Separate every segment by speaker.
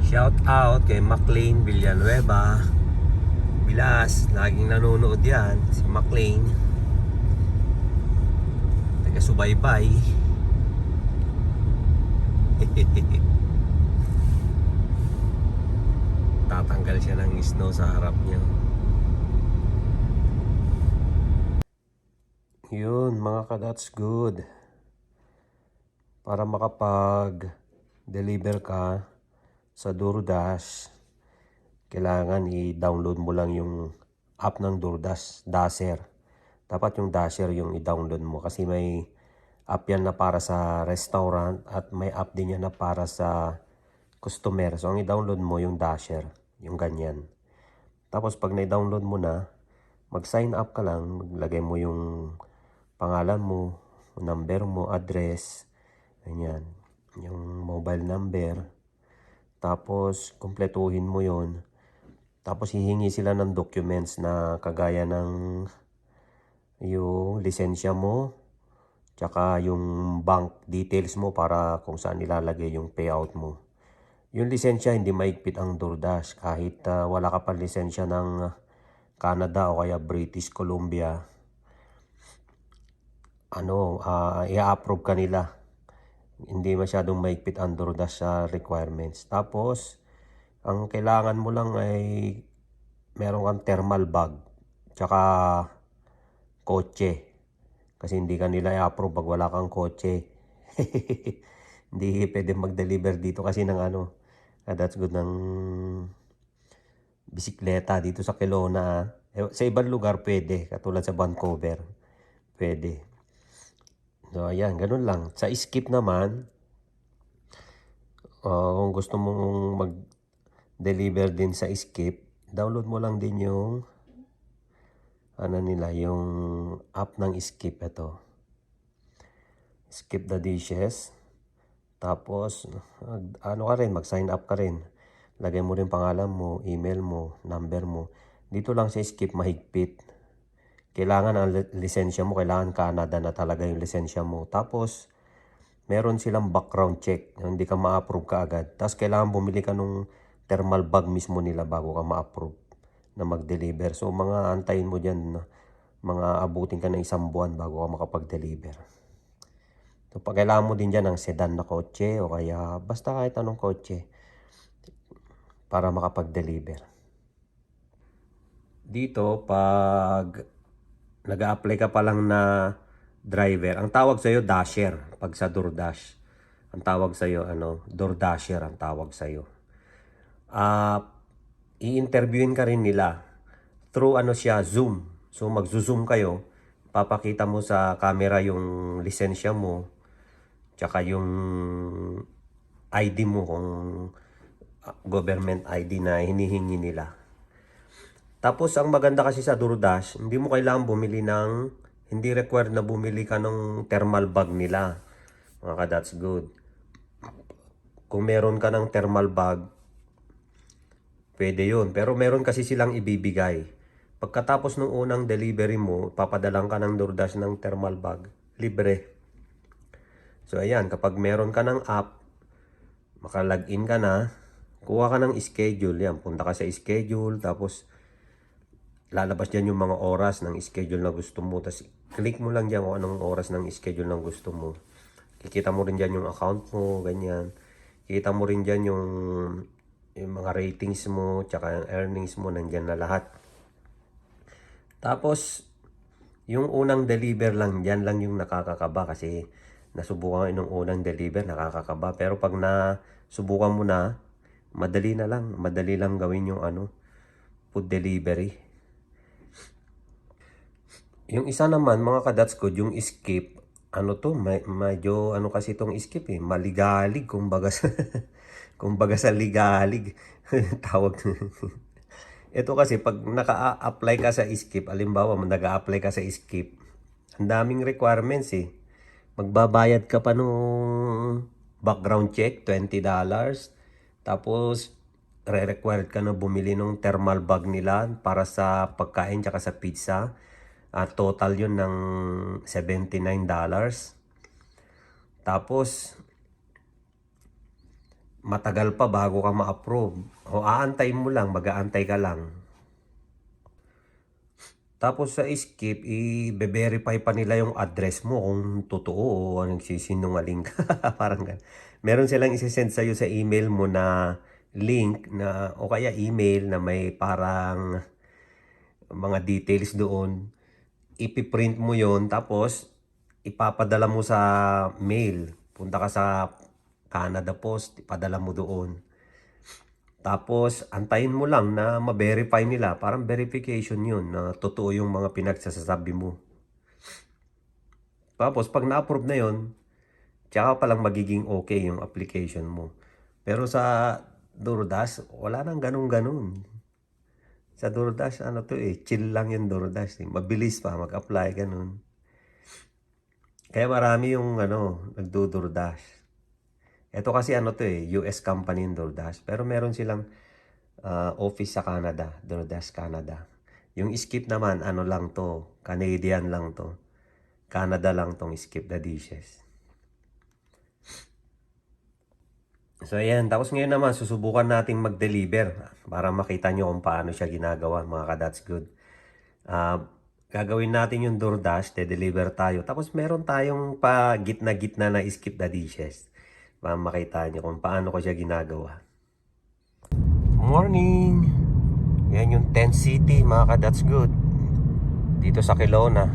Speaker 1: Shout out kay McLean Villanueva. Bilas, laging nanonood yan. Si McLean. Taga-subaybay. Tatanggal siya ng snow sa harap niya. Yun mga ka-that's good. Para makapag-deliver ka sa DoorDash, kailangan i-download mo lang yung app ng DoorDash, Dasher. Dapat yung Dasher yung i-download mo kasi may app yan na para sa restaurant at may app din yan na para sa customer. So ang i-download mo yung Dasher, yung ganyan. Tapos pag na-download mo na, mag-sign up ka lang, maglagay mo yung pangalan mo, number mo, address, ganyan, yung mobile number. Tapos kumpletuhin mo yon. Tapos hihingi sila ng documents na kagaya ng yung lisensya mo, tsaka yung bank details mo para kung saan ilalagay yung payout mo. Yung lisensya hindi maigpit ang DoorDash kahit wala ka pa lisensya ng Canada o kaya British Columbia. I-approve ka nila. Hindi masyadong maigpit ang DoorDash sa requirements. Tapos ang kailangan mo lang ay meron kang thermal bag tsaka kotse. Kasi hindi ka nila i-approve pag wala kang kotse. Hindi pwede mag-deliver dito kasi ng that's good, ng bisikleta dito sa Kelowna. Sa ibang lugar pwede, katulad sa Vancouver. Pwede. So ayan, ganun lang. Sa Skip naman, kung gusto mong mag-deliver din sa Skip, download mo lang din yung yung app ng Skip. Ito, Skip the Dishes. Tapos mag-sign up ka rin. Lagay mo rin pangalan mo, email mo, number mo. Dito lang sa Skip mahigpit. Kailangan ang lisensya mo, kailangan Canada na talaga yung lisensya mo. Tapos meron silang background check, hindi ka ma-approve ka agad. Tapos kailangan bumili ka nung thermal bag mismo nila bago ka ma-approve na mag-deliver. So mga antayin mo dyan, mga abutin ka ng 1 buwan bago ka makapag-deliver. So pag kailangan mo din dyan ng sedan na kotse o kaya basta kahit anong kotse para makapag-deliver. Dito pag nag-a-apply ka pa lang na driver, ang tawag sa'yo Dasher. Pag sa DoorDash, ang tawag sa'yo DoorDasher ang tawag sa'yo. I-interviewin ka rin nila through Zoom. So magzo-zoom kayo, papakita mo sa camera yung lisensya mo, tsaka yung ID mo kung government ID na hinihingi nila. Tapos ang maganda kasi sa DoorDash, hindi mo kailangan bumili hindi required na bumili ka ng thermal bag nila. Mga ka-that's good. Kung meron ka ng thermal bag, pwede yun. Pero meron kasi silang ibibigay. Pagkatapos ng unang delivery mo, papadalang ka ng DoorDash ng thermal bag. Libre. So ayan, kapag meron ka ng app, maka-login ka na, kuha ka ng schedule. Yan, punta ka sa schedule, tapos lalabas dyan yung mga oras ng schedule na gusto mo. Tapos click mo lang dyan kung anong oras ng schedule na gusto mo. Kikita mo rin dyan yung account mo, ganyan. Kikita mo rin dyan yung mga ratings mo, tsaka yung earnings mo, nandyan na lahat. Tapos, yung unang deliver lang, dyan lang yung nakakakaba kasi nasubukan ko yung unang deliver, nakakakaba. Pero pag nasubukan mo na, madali lang gawin yung food delivery. Yung isa naman, mga ka-that's good, yung Skip, medyo kasi itong Skip maligalig, kumbaga sa ligalig, tawag. Ito kasi, pag naka-apply ka sa Skip, alimbawa, nag-a-apply ka sa Skip, ang daming requirements Magbabayad ka pa nung background check, $20. Tapos, re-required ka na bumili ng thermal bag nila para sa pagkain tsaka sa pizza. Total yun ng $79. Tapos matagal pa bago ka ma-approve. O aantayin mo lang, mag-aantay ka lang. Tapos sa skip, i-verify pa nila yung address mo kung totoo o nagsisinungaling ka. Parang ganun. Meron silang isi-send sa'yo sa email mo na link na, o kaya email na may parang mga details doon. Ipiprint mo yon, tapos ipapadala mo sa mail. Punta ka sa Canada Post, ipadala mo doon. Tapos, antayin mo lang na ma-verify nila. Parang verification yun na totoo yung mga pinagsasabi mo. Tapos, pag na-approve na yun, tsaka palang magiging okay yung application mo. Pero sa DoorDash, wala nang ganun-ganun. Sa DoorDash, chill lang yung DoorDash. Mabilis pa mag-apply, ganun. Kaya marami yung nagdo-DoorDash. Ito kasi US company yung DoorDash. Pero meron silang office sa Canada, DoorDash Canada. Yung skip naman, lang to, Canadian lang to. Canada lang tong skip the dishes. So ayan, tapos ngayon naman susubukan nating mag-deliver para makita nyo kung paano siya ginagawa, mga ka-That's Good. Gagawin natin yung DoorDash, de-deliver tayo. Tapos meron tayong pa gitna-gitna na skip the dishes. Para makita nyo kung paano ko siya ginagawa. Morning! Yan yung Tent City, mga ka-That's Good. Dito sa Kelowna.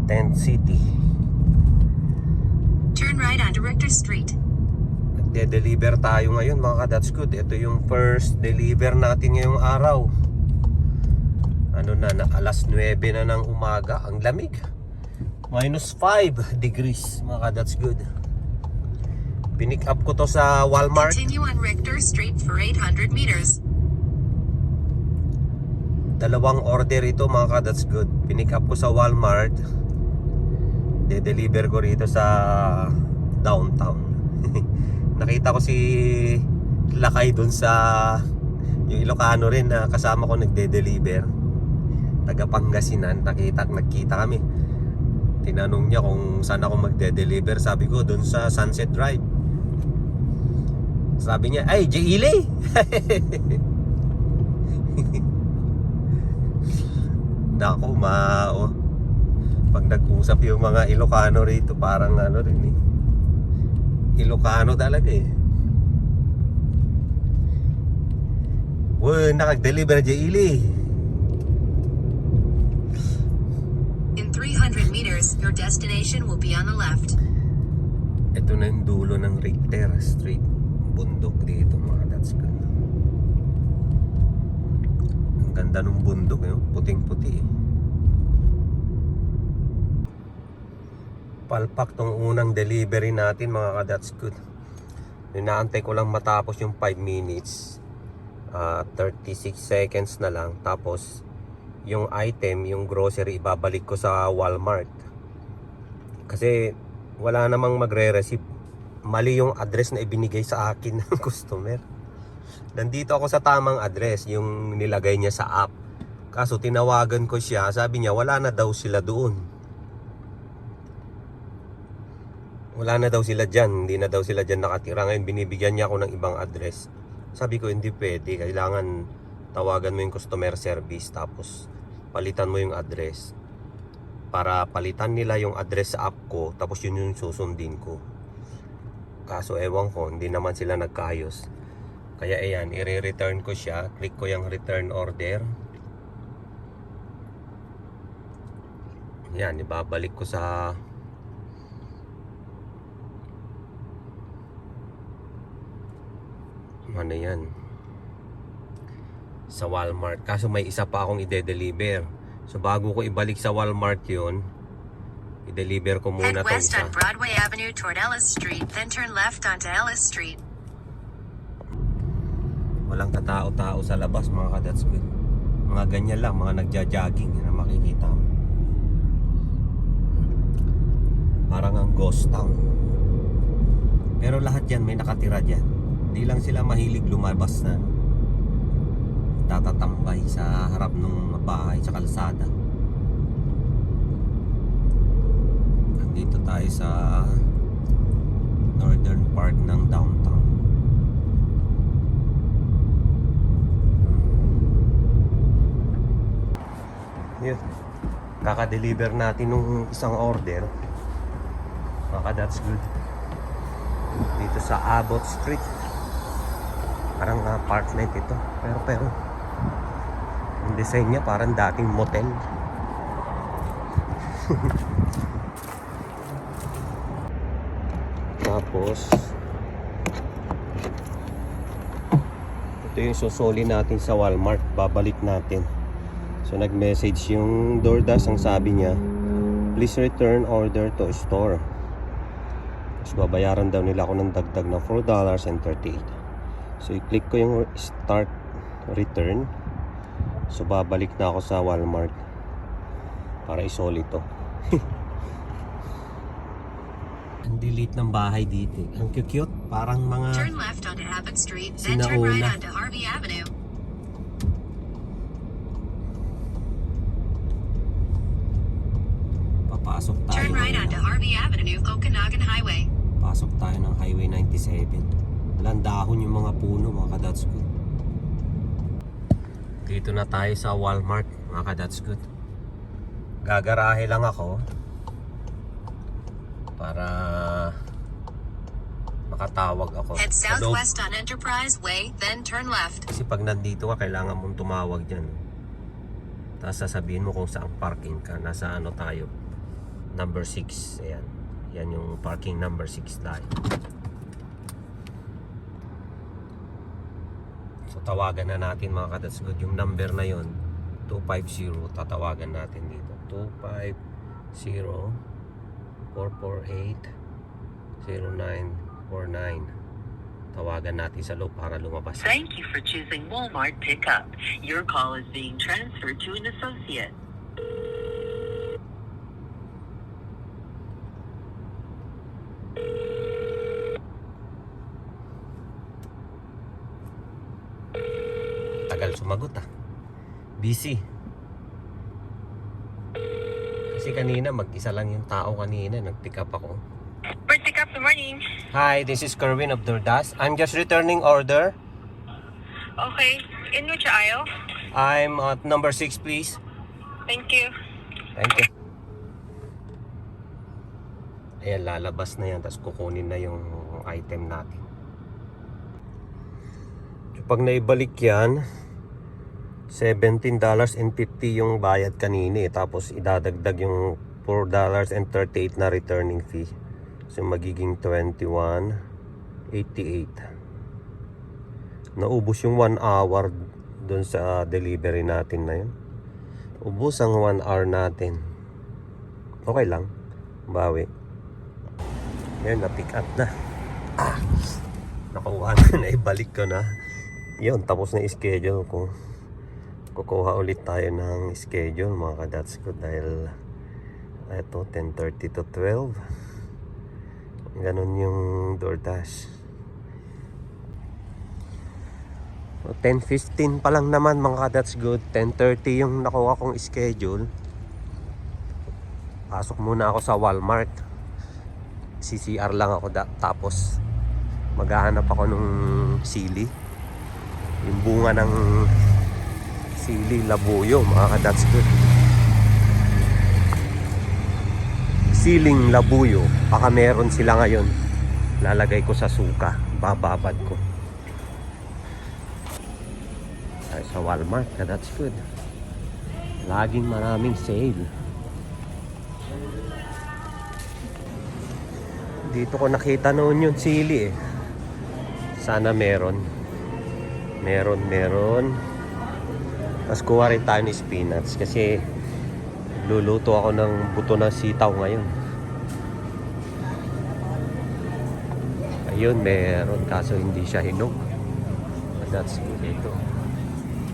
Speaker 1: Tent City.
Speaker 2: Turn right onto Richter Street.
Speaker 1: Nagde-deliver tayo ngayon, mga ka-That's Good. Ito yung first deliver natin ngayong araw. Alas 9 na ng umaga. Ang lamig. -5 degrees, mga ka-That's Good. Pinick up ko to sa Walmart.
Speaker 2: Continue on Richter Street for 800 meters.
Speaker 1: Dalawang order ito, mga ka-That's Good. Pinick up ko sa Walmart. De-deliver ko rito sa downtown. Nakita ko si Lakay dun sa yung Ilocano rin na kasama ko nagde-deliver. Taga Pangasinan. Nagkita kami. Tinanong niya kung saan ako magde-deliver. Sabi ko, dun sa Sunset Drive. Sabi niya, ay, J.Ile! Nako, pag nag-usap yung mga Ilocano rito, parang rin eh. Ilocano talaga eh. Wow, nakag-deliver J.Ile!
Speaker 2: In 300 meters, your destination will be on the left.
Speaker 1: Ito na yung dulo ng Richter Street. Bundok dito, mga That's Good. Ang ganda ng bundok, puting-puti. Palpak tong unang delivery natin, mga That's Good. Inaantay ko lang matapos yung 5 minutes. 36 seconds na lang. Tapos yung item, yung grocery, ibabalik ko sa Walmart. Kasi wala namang magre-receive. Mali yung address na ibinigay sa akin ng customer. Nandito ako sa tamang address, yung nilagay niya sa app. Kaso tinawagan ko siya, sabi niya wala na daw sila doon. Wala na daw sila dyan, hindi na daw sila dyan nakatira. Ngayon binibigyan niya ako ng ibang address. Sabi ko hindi pwede, kailangan tawagan mo yung customer service tapos palitan mo yung address. Para palitan nila yung address sa app ko, tapos yun yung susundin ko. Kaso ewan ko, hindi naman sila nagkaayos. Kaya ayan, i-return ko siya. Click ko yung return order. Yan, ibabalik ko sa ano yan, sa Walmart. Kaso may isa pa akong ide-deliver. So bago ko ibalik sa Walmart yun, i-deliver ko muna
Speaker 2: Head
Speaker 1: itong
Speaker 2: west
Speaker 1: isa.
Speaker 2: on Broadway Avenue toward Ellis Street, then turn left onto Ellis Street.
Speaker 1: Walang katao-tao sa labas, mga ka-That's Good. Mga ganyan lang, mga nagja-jogging na makikita mo. Parang ang ghost town. Pero lahat yan may nakatira dyan. Hindi lang sila mahilig lumabas na tatatambay sa harap ng bahay sa kalsada. Ang Dito tayo sa northern part ng downtown. Yun. Kaka-deliver natin nung isang order. That's good. Dito sa Abbott Street. Parang apartment ito. Pero yung design niya parang dating motel. Tapos ito yung susuli natin sa Walmart. Babalik natin. So nag-message yung DoorDash. Ang sabi niya, please return order to store. Tapos babayaran daw nila ako ng dagdag na $4.38. So i-click ko yung start return. So babalik na ako sa Walmart para isoli to. Ang delete ng bahay dito. Ang cute. Parang mga
Speaker 2: Turn left onto Abbott Street, then turn right
Speaker 1: sinauna.
Speaker 2: onto Harvey Avenue.
Speaker 1: Papasok tayo.
Speaker 2: Turn right onto Harvey Avenue, Okanagan Highway.
Speaker 1: Pasok tayo ng Highway 97. Walang dahon yung mga puno, mga ka-that's good. Dito na tayo sa Walmart, mga ka-that's good. Gagarahe lang ako para makatawag ako.
Speaker 2: Head
Speaker 1: Sa loob.
Speaker 2: southwest on Enterprise Way, then turn left.
Speaker 1: Kasi pag nandito ka, kailangan mong tumawag dyan. Tapos sasabihin mo kung saan parking ka. Nasa ano tayo, number 6. Ayan. Yan yung parking number 6 tayo. So tawagan na natin mga ka-that's good. Yung number na yon 250. Tatawagan natin dito. 250-448-0949. Tawagan natin sa loob para lumabas.
Speaker 3: Thank you for choosing Walmart Pickup. Your call is being transferred to an associate.
Speaker 1: Tagal sumagot Busy. Kasi kanina mag-isa lang yung tao kanina. Nag-pick up ako.
Speaker 4: Bird pickup, good morning.
Speaker 1: Hi, this is Kerwin of DoorDash. I'm just returning order.
Speaker 4: Okay, in which aisle?
Speaker 1: I'm at number 6 please.
Speaker 4: Thank you.
Speaker 1: Thank you. Ayan, lalabas na yan. Tapos kukunin na yung item natin. So, pag naibalik yan, $17.50 yung bayad kanina Tapos idadagdag yung $4.38 na returning fee. So magiging $21.88. Naubos yung 1 hour dun sa delivery natin na yun. Ubos ang 1 hour natin. Okay lang. Bawi. Yan, na-pick up na. Nakuha na. Naibalik ko na. Yun, tapos na schedule ko. Kukuha ulit tayo ng schedule mga ka-that's ko. Dahil ito, 10:30 to 12. Ganon yung DoorDash. So, 10:15 pa lang naman mga ka-that's good. 10:30 yung nakuha kong schedule. Pasok muna ako sa Walmart. CCR lang ako tapos maghahanap ako nung sili. Yung bunga ng sili labuyo mga ka-that's good. Siling labuyo, baka meron sila ngayon. Lalagay ko sa suka, bababad ko. Ay, sa Walmart, that's good. Laging maraming sale. Dito ko nakita noon yung sili Sana meron. Meron. Tapos kuha rin tayo ng spinach kasi luluto ako ng buto ng sitaw ngayon. Ayun, meron. Kaso hindi siya hinog. But that's good ito.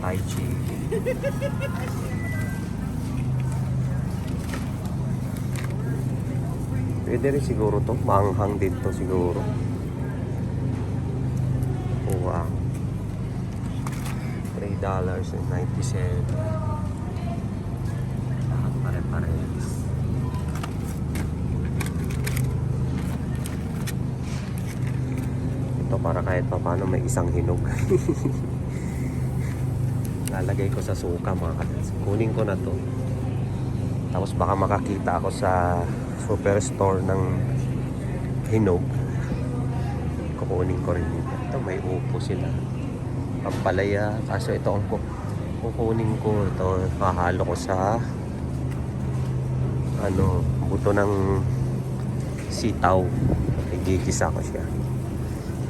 Speaker 1: Thai chili. Pwede rin siguro to. Manghang din to siguro. Oh, wow. $3.97. Lahat pare-parehas. to para kahit pa paano may isang hinog. Lalagay ko sa suka mga kadads. Kunin ko na to. Tapos baka makakita ako sa superstore ng hinog. Kukunin ko rin dito. Ito may upo sila. Pampalaya. Kaso ito ang kukunin ko. Ito hahalo ko sa buto ng sitaw. Igigisa ko siya.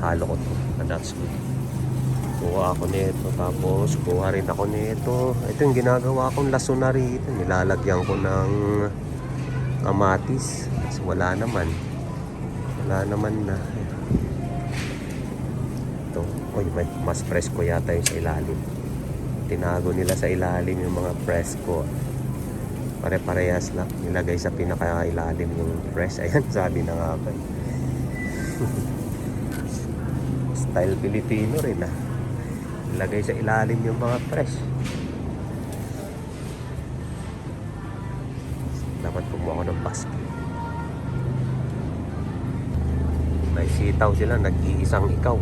Speaker 1: Halo ko to. And that's good. Kuha ako nito, tapos kuha rin ako nito. Ito yung ginagawa kong lasuna rito. Nilalagyan ko ng kamatis. Kasi wala naman na. Ito, may mas presko yata yung sa ilalim. Tinago nila sa ilalim yung mga presko. Pare-parehas lang. Nilagay sa pinaka-ilalim yung press. Ayan, sabi na nga ba. Style Filipino rin Ilagay sa ilalim yung mga press. Dapat kumuha ko ng basket. May sitaw sila, nag-iisang ikaw.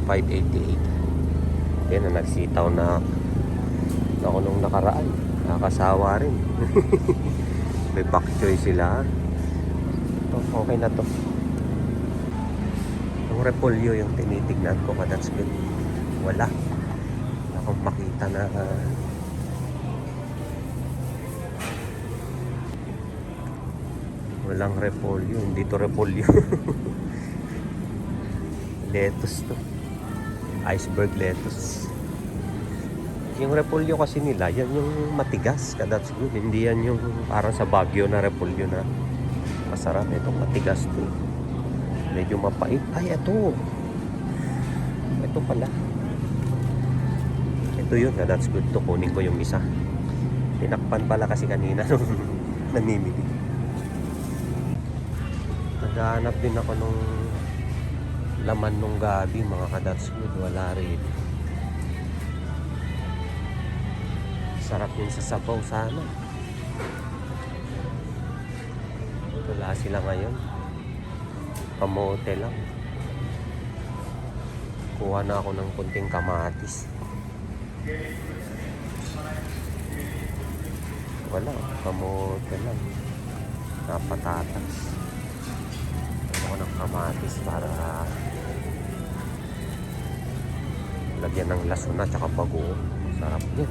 Speaker 1: 588. Yan na, nagsitaw na ako nung nakaraan. Nakakasawa rin. May bok choy sila. Ito, okay na to. Yung repolyo yung tinitignan ko, that's good. Wala akong makita na walang repolyo. Hindi to repolyo. Lettuce to. Iceberg lettuce. Yung repolyo kasi nila, yan yung matigas. That's good. Hindi yan yung parang sa Baguio na repolyo na masarap. Itong matigas to. Medyo mapait. Ay, ito pala. Ito yun, that's good to. Kunin ko yung isa. Tinakpan pala kasi kanina nung namimili. Naghahanap din ako nung laman nung gabi mga ka-that's good. Wala rin. Sarap yun sa sabaw sana. Wala sila ngayon. Kamote lang. Kuha na ako ng kunting kamatis. Wala, kamote lang. Patatas. Ako ng kamatis para lagyan ng lasuna tsaka bagoong. Sarap din.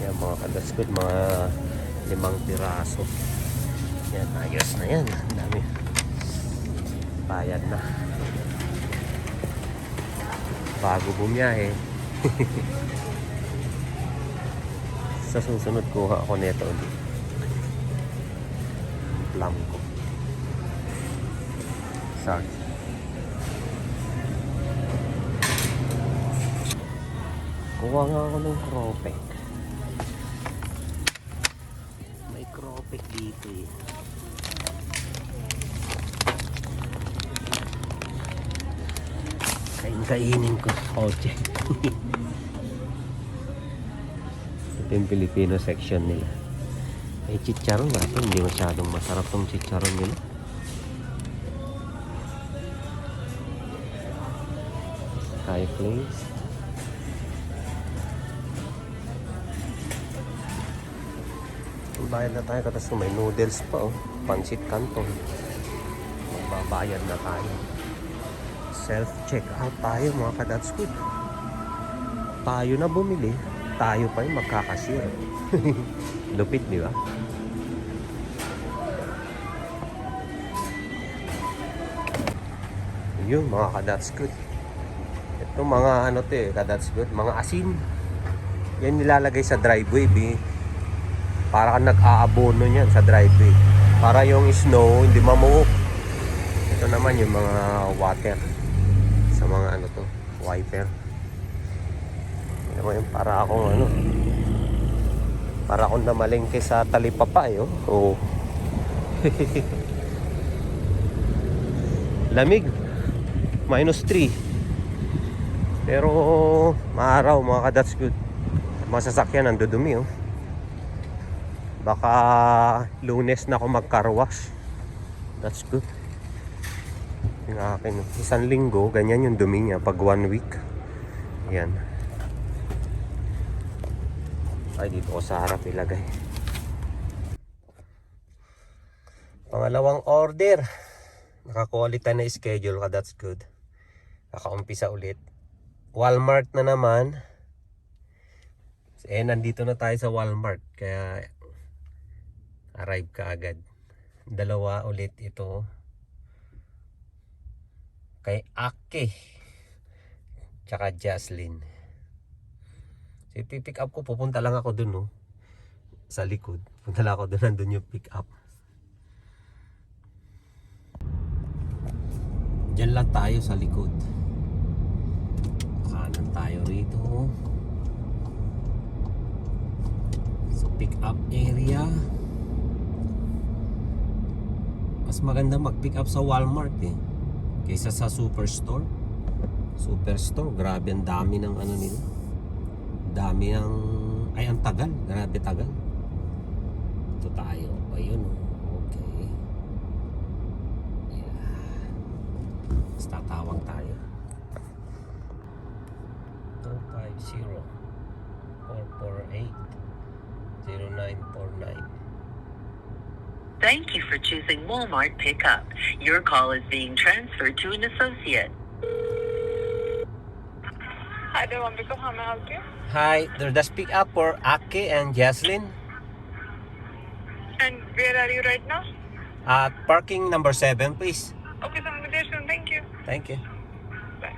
Speaker 1: Yan mga kadaskod, mga 5 piraso. Yan, ayos na yan. Ang dami. Bayad na. Bago bumiyahe. Sa susunod kuha ako nito ulit. Plum ko. Sorry. Kuha nga ako ng cropek. May cropek dito eh. Kainin ko sa kotse. Ito yung Filipino section nila. May chicharon na ito. Hindi masyadong masarap tong chicharon nila. Thai place. Bayad na tayo. Tapos may noodles pa Pancit Canton. Magbabayad na tayo. Self-check out tayo mga ka-that's good. Tayo na bumili, tayo pa yung magkakasir. Lupit, di ba? Yun mga ka-that's good. Ito mga ka-that's good, mga asin. Yan nilalagay sa driveway, para kang nag-aabono niyan sa driveway. Para yung snow hindi mamuok. Ito naman yung mga water. Sa mga wiper. Alam mo yun, para akong namalengke sa talipapa lamig, -3. Pero maaraw mga ka-that's good. Mga sasakyan nandudumi Baka Lunes na ako mag-car wash. That's good. Yung akin, isang linggo, ganyan yung dumi niya pag 1 week. Yan. Ay, dito ko sa harap ilagay. Pangalawang order. Nakakuha na schedule ka, that's good. Nakaumpisa ulit. Walmart na naman. Nandito na tayo sa Walmart. Kaya arrive ka agad. Dalawa ulit ito. Kay Ake. Tsaka Jaslyn. So, pick up ko. Pupunta lang ako dun, no? Sa likod. Punta lang ako dun. Nandun yung pick up. Diyan lang tayo sa likod. Kanan tayo rito. So pick up area. Mas maganda mag pick up sa Walmart eh, kaysa sa Superstore. Superstore, grabe ang dami ng ano nila. Dami ng, ay ang tagal, grabe tagal. Ito tayo, ayun oh. Okay. Yeah. Mas tatawag tayo. 250-448-0949.
Speaker 3: Thank you for choosing Walmart Pickup. Your call is being transferred to an associate.
Speaker 4: Hi there, Wambika. How may I help you?
Speaker 1: Hi, there's pick up for Ake and Jaslyn
Speaker 4: And where are you right now?
Speaker 1: at parking number 7, please.
Speaker 4: Okay, so I'm there soon. Thank you.
Speaker 1: Thank you.
Speaker 4: Bye.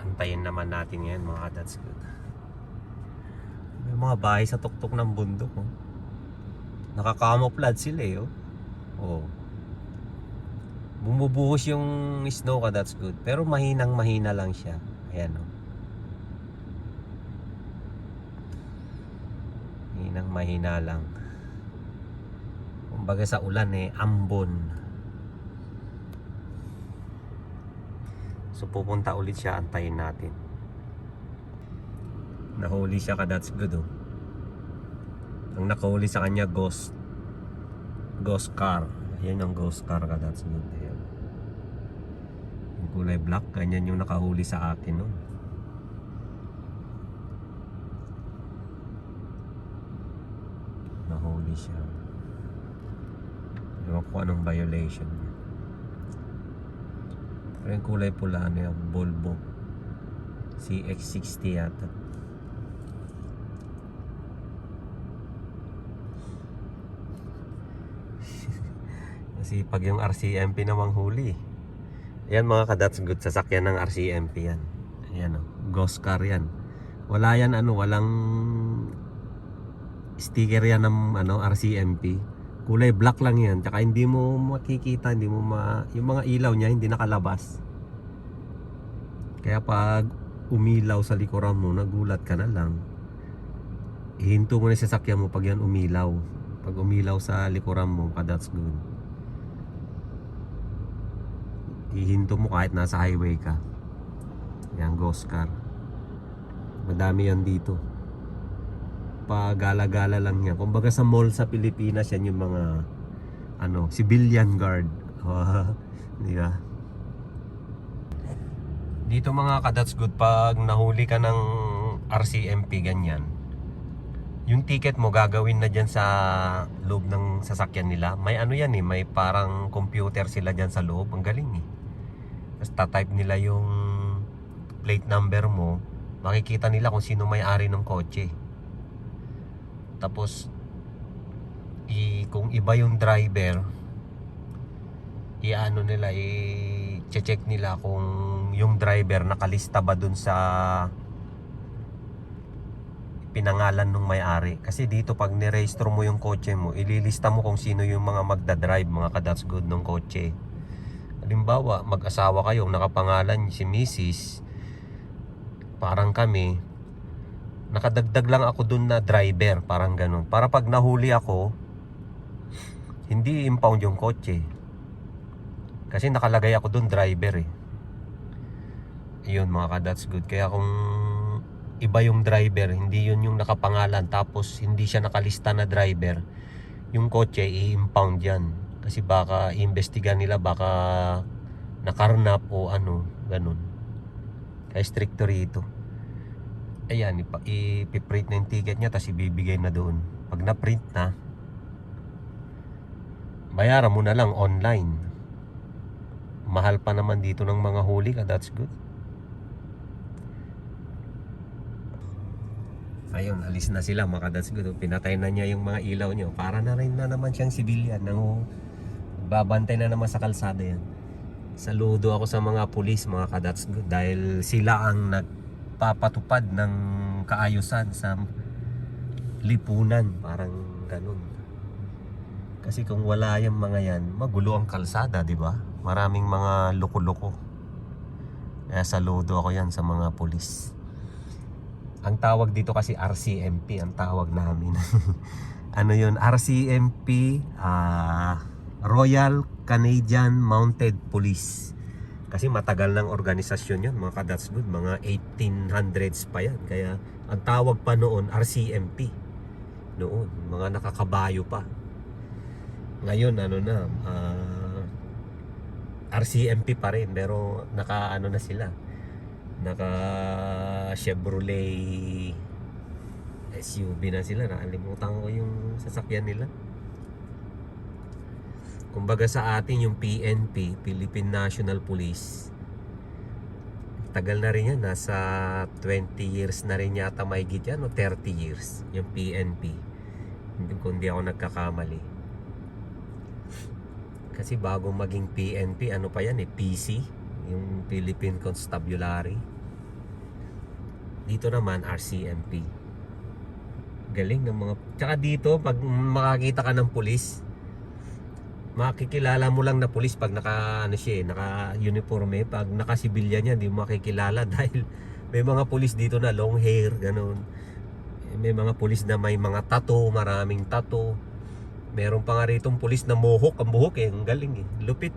Speaker 1: Antayin naman natin yan mga that's good. May mga bahay sa tuktok ng bundok oh. Nakakamoplad sila eh oh. Oh. Bumubuhos yung snow ka, that's good. Pero mahinang mahina lang siya. Ayan oh. Mahinang mahina lang. Kumbaga sa ulan eh, ambon. So pupunta ulit siya, antayin natin. Nahuli siya ka, that's good oh. Ang nakahuli sa kanya, ghost car. Yan yung ghost car ka, that's good. Ayan. Yung kulay black, ganyan yung nakahuli sa akin no. Nahuli siya. Ewan ko anong violation. Pero yung kulay pula, ano yung Volvo CX-60 yata. Kasi pag yung RCMP namang huli. Ayan mga kadats good, sasakyan ng RCMP yan. Ayan o, ghost car yan. Wala yan ano, walang sticker yan ng ano, RCMP. Kulay black lang yan. Tsaka hindi mo makikita, yung mga ilaw niya hindi nakalabas. Kaya pag umilaw sa likuran mo, nagulat ka na lang. Ihinto mo na sa sasakyan mo pag yan umilaw. Pag umilaw sa likuran mo, that's good. Ihinto mo kahit nasa highway ka. Yan, ghost car. Madami yan dito. Pagala-gala lang yan. Kumbaga sa mall sa Pilipinas, yan yung mga ano, civilian guard. Di ba? Dito mga kadats good, pag nahuli ka ng RCMP ganyan, yung ticket mo gagawin na dyan sa loob ng sasakyan nila. May ano yan eh, may parang computer sila dyan sa loob. Ang galing eh. Tapos tatype nila yung plate number mo, makikita nila kung sino may-ari ng kotse. Tapos kung iba yung driver, i-ano nila, i-check nila kung yung driver nakalista ba dun sa pinangalan ng may-ari. Kasi dito pag nirehistro mo yung kotse mo, ililista mo kung sino yung mga magdadrive, mga kadats good ng kotse. Halimbawa, mag-asawa kayo, nakapangalan si Mrs. Parang kami, nakadagdag lang ako dun na driver, parang ganun. Para pag nahuli ako, hindi impound yung kotse. Kasi nakalagay ako dun driver eh. Yun mga kadats good. Kaya kung iba yung driver, hindi yun yung nakapangalan, tapos hindi siya nakalista na driver, yung kotse i-impound yan. Kasi baka iimbestigahan nila, baka nakarnap o ano, ganun. Kaya stricto rito. Ayan, ipiprint na yung ticket niya, tapos ibibigay na doon. Pag na-print na, bayaran mo na lang online. Mahal pa naman dito ng mga huli ka, that's good. Ayun, alis na sila mga that's good. Pinatay na niya yung mga ilaw niyo. Para na rin na naman siyang sibilyan. Babantay na naman sa kalsada yan. Saludo ako sa mga pulis mga kadats good. Dahil sila ang nagpapatupad ng kaayusan sa lipunan. Parang ganun. Kasi kung wala yung mga yan, magulo ang kalsada, di ba? Maraming mga loko-loko. Kaya saludo ako yan sa mga pulis. Ang tawag dito kasi RCMP ang tawag namin. Ano yun? RCMP, Royal Canadian Mounted Police. Kasi matagal ng organisasyon yun, mga kadats good. Mga 1800s pa yan. Kaya ang tawag pa noon, RCMP. Noon, mga nakakabayo pa. Ngayon, ano na, RCMP pa rin. Pero naka-ano na sila. Naka Chevrolet SUV na sila. Nakalimutan ko yung sasakyan nila. Kumbaga sa atin yung PNP, Philippine National Police, tagal na rin yan. Nasa 20 years na rin yata mahigit yan, o 30 years yung PNP, kung di ako nagkakamali. Kasi bago maging PNP, ano pa yan PC, yung Philippine Constabulary. Dito naman RCMP. Galing ng mga. Tsaka dito pag makakita ka ng pulis, makikilala mo lang na pulis pag naka uniforme. Pag naka sibilya niya, hindi mo makikilala dahil may mga pulis dito na long hair, ganun. May mga pulis na may mga tattoo, maraming tattoo. Meron pa nga rito pulis na mohawk, ang buhok ang galing lupit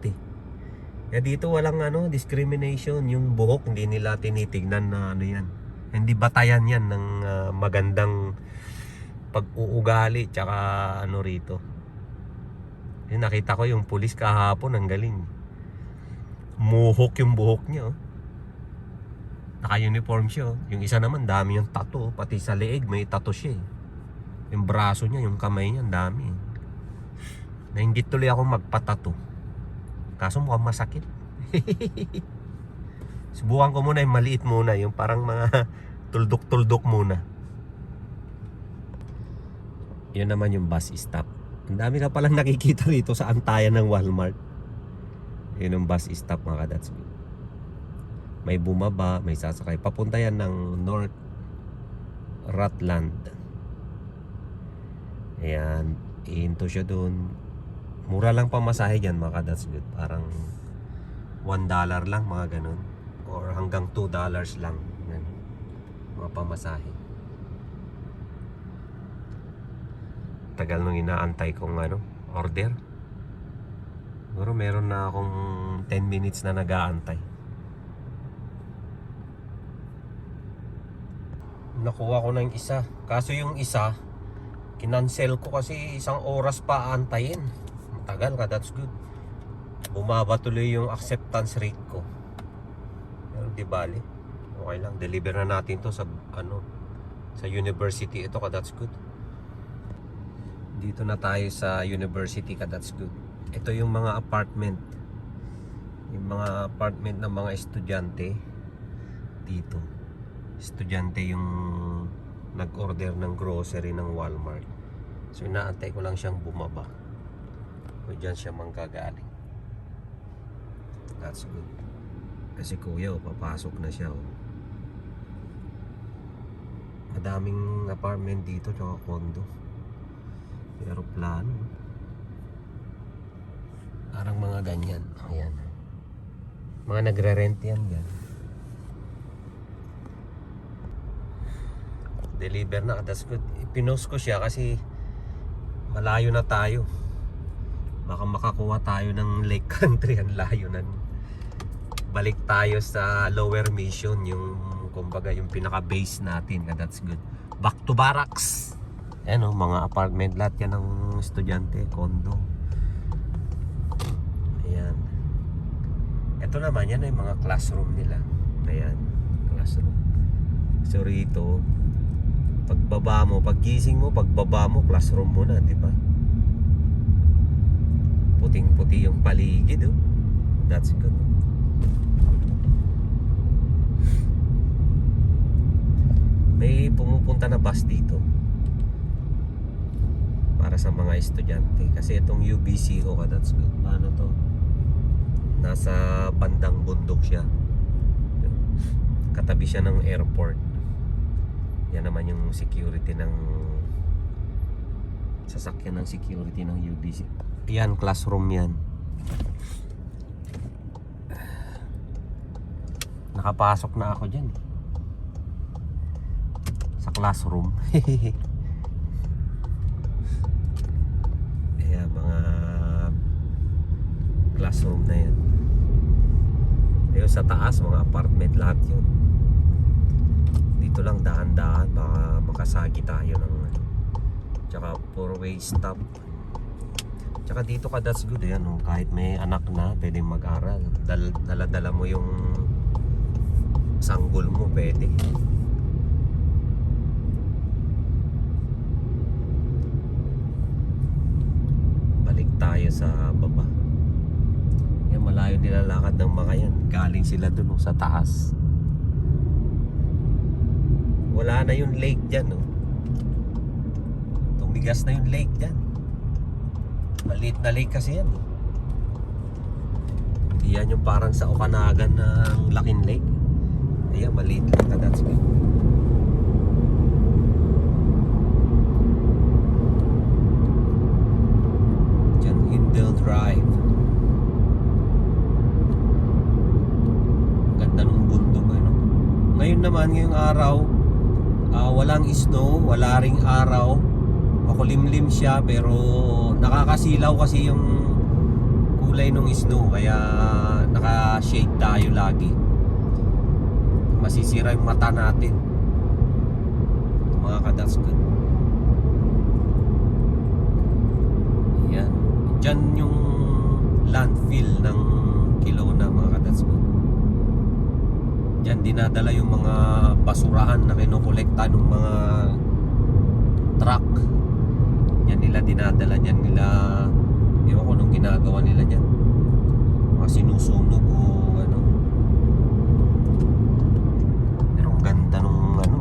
Speaker 1: Kaya dito walang discrimination. Yung buhok hindi nila tinitignan na ano yan. Hindi batayan yan ng magandang pag-uugali tsaka ano rito. Yung nakita ko yung pulis kahapon, ang galing. Mohawk yung buhok niya. Naka-uniform siya. Yung isa naman dami yung tattoo, pati sa leeg may tattoo siya. Yung braso niya, yung kamay niya, ang dami. Nainggit tuloy ako magpatato. Kaso mukhang masakit. Subukan ko muna yung maliit muna, yung parang mga tuldok-tuldok muna. Yun naman yung bus stop. Ang dami na palang nakikita rito sa antayan ng Walmart. Yun yung bus stop mga kadats. May bumaba, may sasakay. Papunta yan ng North Rutland. Ayan, iinto siya dun. Mura lang pamasahe dyan mga kadats good. Parang $1 lang mga ganun. Or hanggang $2 lang. Yan. Mga pamasahe. Tagal nung inaantay kong order. Siguro meron na akong 10 minutes na nag-aantay. Nakuha ko na yung isa. Kaso yung isa, kinancel ko kasi 1 oras pa aantayin. Matagal ka, that's good. Bumaba tuloy yung acceptance rate ko. Pero di bali. Okay lang, deliver na natin to sa sa university. Ito ka, that's good. Dito na tayo sa university ka, that's good. Ito yung mga apartment. Yung mga apartment ng mga estudyante dito. Estudyante yung nag-order ng grocery ng Walmart. So inaantay ko lang siyang bumaba. O dyan siya manggagaling. That's good. Kasi kuya, papasok na siya. Madaming apartment dito tsaka condo. Pero plano. Parang mga ganyan. Ayan. Mga nagre-rent yan. Deliver na. That's good. Ipinost ko siya kasi malayo na tayo. Baka makakuha tayo ng Lake Country. Ang layo na. Balik tayo sa Lower Mission. Yung kumbaga yung pinaka-base natin. That's good. Back to barracks. Ayan mga apartment. Lahat yan ng estudyante. Condo. Ito naman, yan ay mga classroom nila. Ayan, classroom. So rito, pagbaba mo, paggising mo, pagbaba mo, classroom mo na, di ba? Puting-puti yung paligid, oh. That's good. May pumupunta na bus dito para sa mga estudyante. Kasi itong UBCO ka, that's good. Paano to? Nasa bandang bundok siya. Katabi siya ng airport. Yan naman yung security ng sasakyan ng security ng UBC. Yan, classroom yan. Nakapasok na ako dyan sa classroom. Ayan, mga classroom na yan. Ayun sa taas, mga apartment lahat yun. Dito lang dahan-dahan, baka makasagi tayo ng tsaka 4-way stop. Tsaka dito ka, that's good. Ayan, kahit may anak na, pwedeng mag-aral. Dala-dala mo yung sanggol mo, pwede. Balik tayo sa baba. Yan, malayo nilalakad ng mga yan. Galing sila dun sa taas. Wala na yung lake dyan, no? Tumigas na yung lake dyan. Maliit na lake kasi yan, eh. Hindi yan yung parang sa Okanagan ng laking lake. Ayan, maliit lang. That's good. Dyan, Hindle Drive. Ganda ng bundok, ano? Ngayon naman, ngayong araw, walang snow, wala ring araw. Makulimlim siya, pero nakakasilaw kasi yung kulay ng snow, kaya naka-shade tayo lagi. Masisira yung mata natin, mga ka-that's good. Yan, dyan yung landfill ng Kelowna, mga ka-that's good. Dyan dinadala yung mga basurahan na kinokolekta ng mga truck. Yan nila dinadala, dyan nila, ewan ko nung ginagawa nila dyan, mga sinusunog o ano. Pero ang ganda nung ano,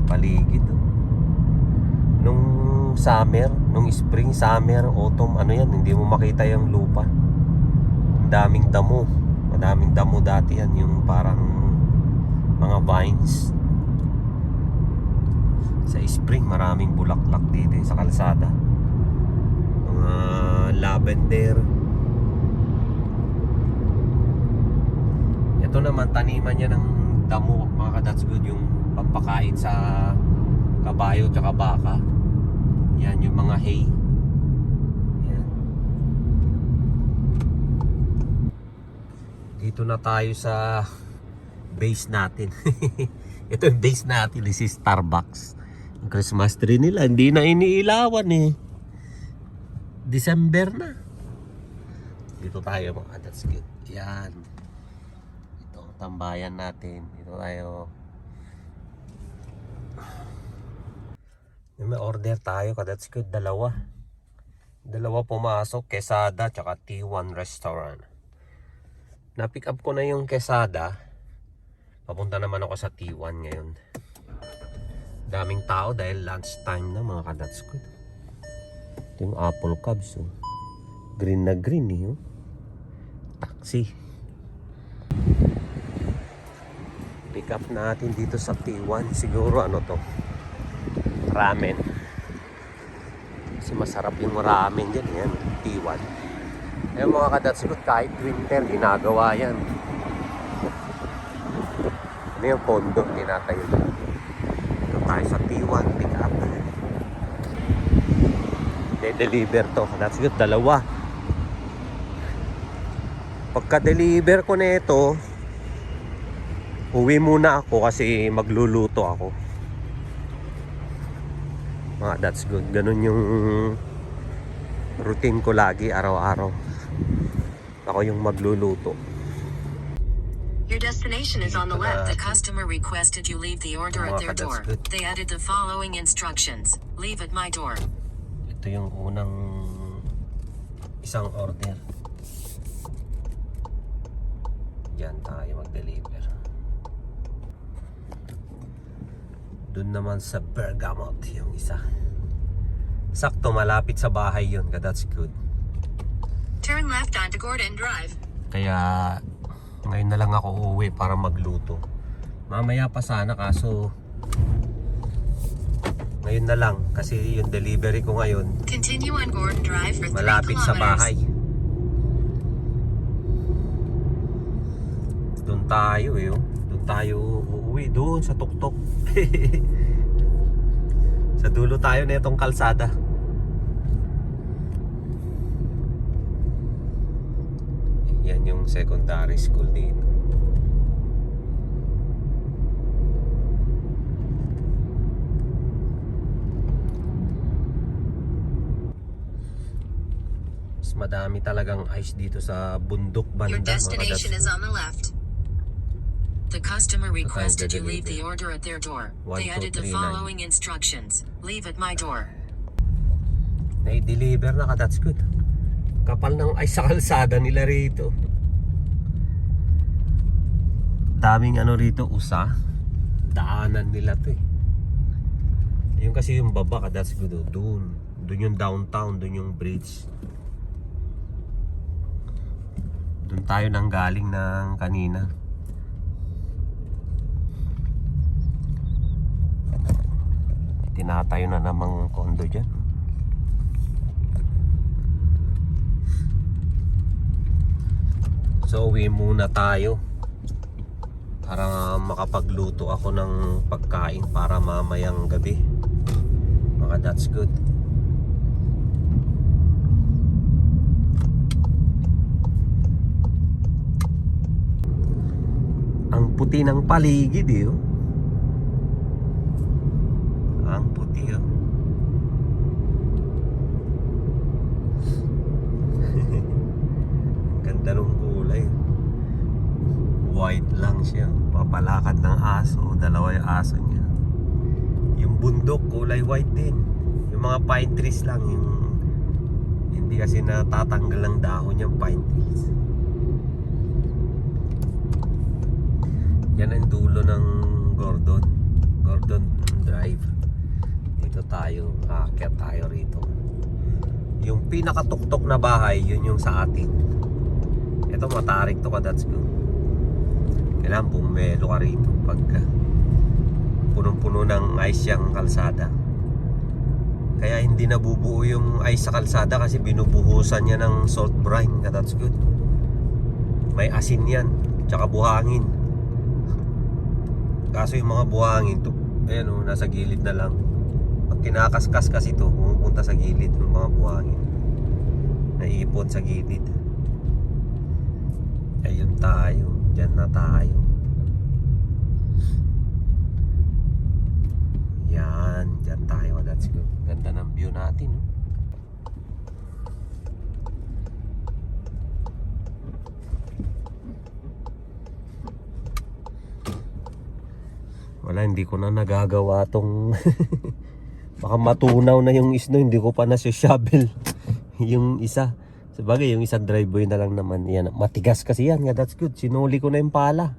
Speaker 1: paligid, oh. Nung summer, nung spring, summer, autumn, ano yan, hindi mo makita yung lupa. Ang daming damo, madaming damo dati yan, yung parang mga vines. Sa spring, maraming bulaklak dito sa kalsada. Mga lavender. Ito naman, taniman niya ng damo, mga ka-that's good, yung pampakain sa kabayo tsaka baka. Yan, yung mga hay. Yan. Dito na tayo sa base natin. Ito yung base natin, this is Starbucks. Ang Christmas tree nila, hindi na iniilawan, eh. December na. Dito tayo, mga that's good. Yan. Ito ang tambayan natin. Dito tayo. May order tayo, that's good. Dalawa pumasok, Quesada tsaka T1 Restaurant. Na-pick up ko na yung Quesada. Papunta naman ako sa T1 ngayon. Daming tao dahil lunch time na, mga ka-that's good. Ito yung apple cubs, oh. Green na green, eh, oh. Taxi. Pick up natin dito sa T1. Siguro ano to, ramen. Kasi masarap yung ramen dyan, yan, T1. Ayun, mga ka-that's good, kahit winter ginagawa yan. Ano yung condo tinatayo dyan. Ito tayo sa T1, pick up. De-deliver to, that's good, dalawa. Pagka-deliver ko na ito, uwi muna ako kasi magluluto ako. Mga that's good, ganun yung routine ko lagi, araw-araw. Ako yung magluluto.
Speaker 2: Your destination is on the
Speaker 1: Dito
Speaker 2: left. The
Speaker 1: na.
Speaker 2: customer requested you leave the order at their
Speaker 1: That's
Speaker 2: door.
Speaker 1: good.
Speaker 2: They added the following instructions. Leave at my door.
Speaker 1: Ito yung unang isang order. Diyan tayo mag-deliver. Doon naman sa Bergamot yung isa. Sakto, malapit sa bahay yun. That's good.
Speaker 2: Turn left onto Gordon Drive.
Speaker 1: Kaya ngayon na lang ako uuwi para magluto. Mamaya pa sana kaso ngayon na lang kasi yung delivery ko ngayon
Speaker 2: Continue on Gordon Drive for 3
Speaker 1: malapit sa
Speaker 2: kilometers.
Speaker 1: bahay. Doon tayo eh. Oh. Doon tayo uuwi. Doon sa tuktok. Sa dulo tayo na itong kalsada. Yan yung secondary school dito. Mas madami talagang ice dito sa bundok banda.
Speaker 2: Your destination
Speaker 1: mga
Speaker 2: is on the left. The customer requested you leave
Speaker 1: deliver.
Speaker 2: the order at their door.
Speaker 1: 1,
Speaker 2: They
Speaker 1: 2,
Speaker 2: added the
Speaker 1: 3, 9.
Speaker 2: following instructions. Leave at my door.
Speaker 1: Na-deliver na ka, that's good. Kapal ng ice sa kalsada nila rito. Daming ano rito, usa. Daanan nila to eh. Yung kasi yung baba ka, that's good. Oh. Doon yung downtown, doon yung bridge. Doon tayo nang galing ng kanina. Tinatayo na namang kondo dyan. So uwi muna tayo para makapagluto ako ng pagkain para mamayang gabi. Mga that's good. Ang puti ng paligid eh. Oh. Ang puti oh. Ang ganda ng kulay. White lang siya. Papalakad ng aso. Dalawa yung aso niya. Yung bundok kulay white din. Yung mga pine trees lang. Yung hindi kasi natatanggal ang dahon yung pine trees. Yan ang dulo ng Gordon Drive. Dito tayo, aakyat tayo rito. Yung pinakatuktok na bahay, yun yung sa atin. Ito matarik to ka, that's good. Kailangan bumelo ka rito pag punong-puno ng ice yung kalsada. Kaya hindi nabubuo yung ice sa kalsada kasi binubuhusan niya ng salt brine, that's good. May asin yan, tsaka buhangin. Kaso yung mga buhangin to, ayan o, nasa gilid na lang. Pag kinakaskas kasi to, pumupunta sa gilid yung mga buhangin. Naiipon sa gilid. Ayun tayo, dyan na tayo. Yan, dyan tayo. That's good. Ganda ng view natin, no? Wala, hindi ko na nagagawa tong baka matunaw na yung isno, hindi ko pa na-shovel yung isa. Sabagay, yung isang driveway na lang naman. Yan, matigas kasi yan. Yeah, that's good. Sinuli ko na yung pala.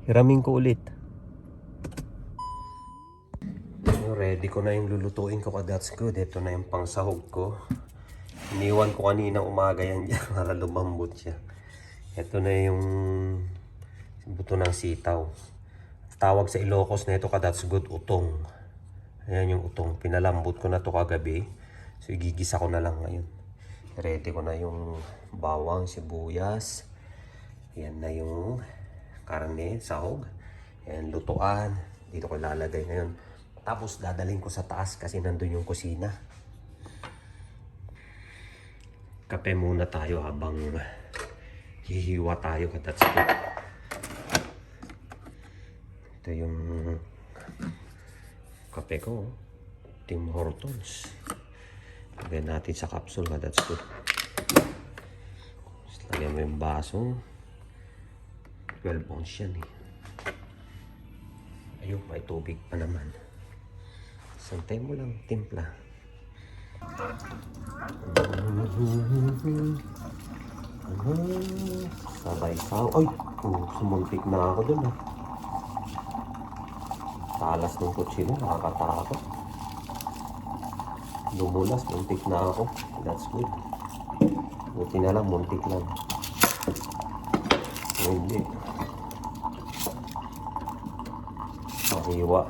Speaker 1: Hiramin ko ulit. Ready ko na yung lulutuin ko. That's good. Ito na yung pangsahog ko. Iniwan ko kanina umaga yan dyan para lumambot siya. Ito na yung buto ng sitaw. Tawag sa Ilocos na ito ka, that's good, utong. Ayan yung utong. Pinalambot ko na to kagabi. So igigisa ko na lang ngayon. Ready ko na yung bawang, sibuyas. Ayan na yung karne, sahog. Ayan, lutuan. Dito ko lalagay ngayon. Tapos dadaling ko sa taas kasi nandun yung kusina. Kape muna tayo habang hihiwa tayo ka, that's good. Ito yung kape ko, Tim Hortons. Lagyan natin sa capsule ka, that's good. Lagyan mo yung baso. 12 ounce yan eh. Ayun, may tubig pa naman. Santay mo lang, timpla. Sabay ka. Ay! Sumuntik na ako dun ah. Talas ng kutsilo, nakakatakot. Lumulas, muntik na ako. That's good. Buti na lang, muntik lang. Hindi. Mahiwa.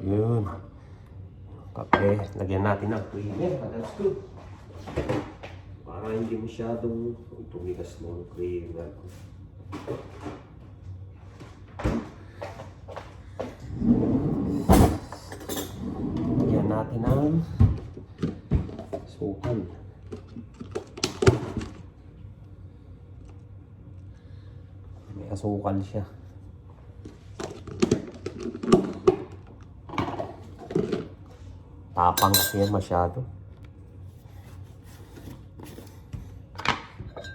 Speaker 1: Yun. Kape. Lagyan natin ng creamer. That's good. Para hindi masyadong tumigas ng creamer. Lagyan natin ng sukal. May asukal siya. Tapang kasi yan masyado.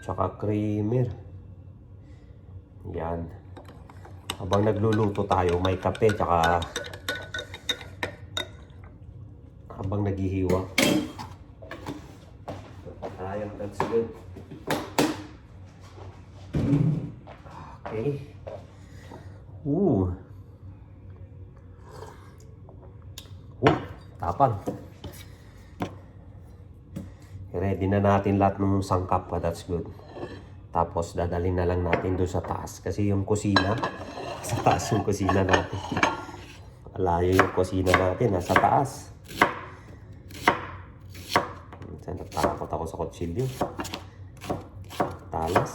Speaker 1: Tsaka creamer. Yan. Habang nagluluto tayo, may kape, tsaka habang naghihiwa. Tayo, that's good. Okay. Tapang. Ready na natin lahat ng sangkap pa. That's good. Tapos dadalhin na lang natin doon sa taas. Kasi yung kusina, sa taas yung kusina natin. Malayo yung kusina natin, nasa taas. Natakot ako sa kutsilyo. Talas.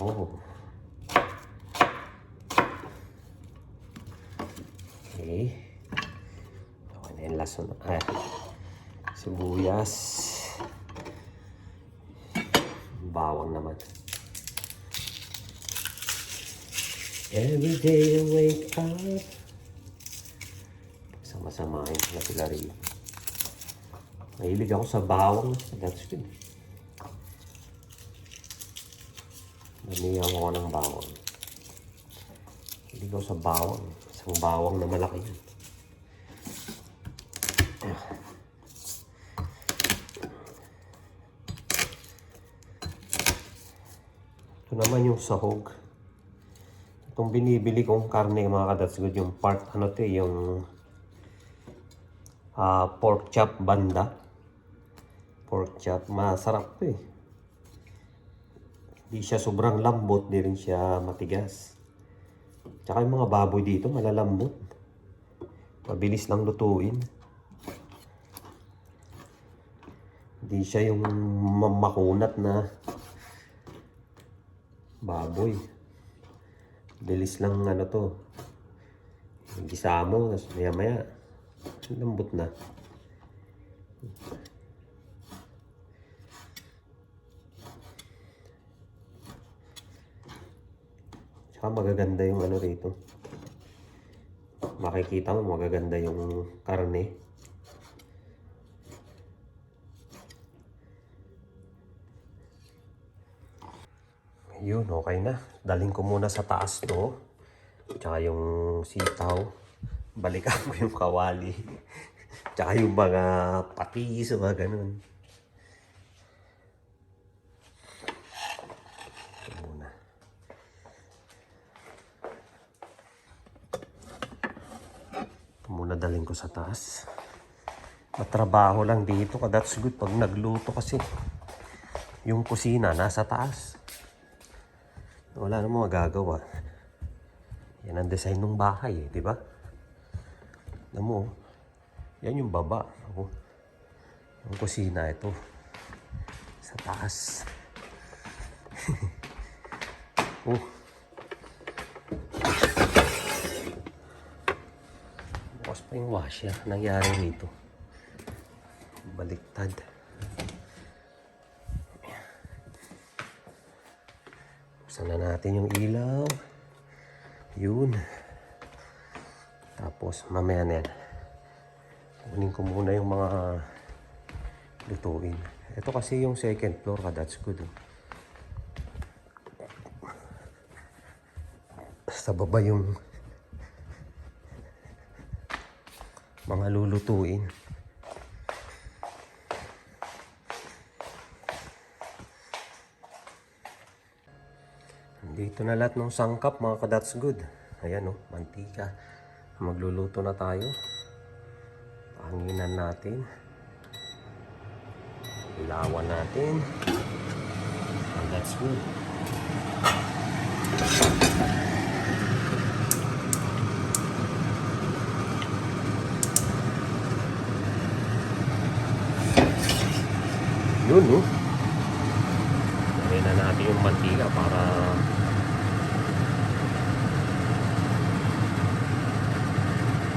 Speaker 1: Oh. Okay. Okay na yung lason. Sibuyas. Bawang naman. Every day I wake up. Sama-samahin na sila rin. Mahilig ako sa bawang. That's good. Namiyaw ako ng bawang. Mahilig ako sa bawang. Isang bawang na malaki yun. Ito naman yung sahog. Itong binibili kong karne mga kadatsugod, yung part, ano to yung pork chop banda. Pork chop, masarap to eh. Di siya sobrang lambot, di rin siya matigas. Tsaka yung mga baboy dito malalambot. Mabilis lang lutuin. Di siya yung makunat na baboy. Bilis lang ano to. Gisa mo, maya maya lambot na. Tsaka magaganda yung ano rito. Makikita mo magaganda yung karne. Yun, okay na. Daling ko muna sa taas to. Tsaka yung sitaw. Balikan ko yung kawali. Tsaka yung mga patis, mga ganun. Ito muna. Ito muna daling ko sa taas. Matrabaho lang dito. That's good pag nagluto kasi. Yung kusina nasa taas. Wala namang magagawa. Yan ang design ng bahay, di ba? Alam mo, yan yung baba. Ang kusina ito. Sa taas. Tapos pa yung washer. Nangyari rito. Baliktad. Buksan na natin yung ilaw. Yun. Tapos mamaya na yan. Kunin ko muna yung mga lutuin. Ito kasi yung second floor ka. That's good. Sa baba yung mga lulutuin. Dito na lahat ng sangkap mga ka-that's good. Ayan mantika. Magluluto na tayo. Panginan natin. Ilawan natin. And that's good. Yun, no? Lagyan na natin yung mantika para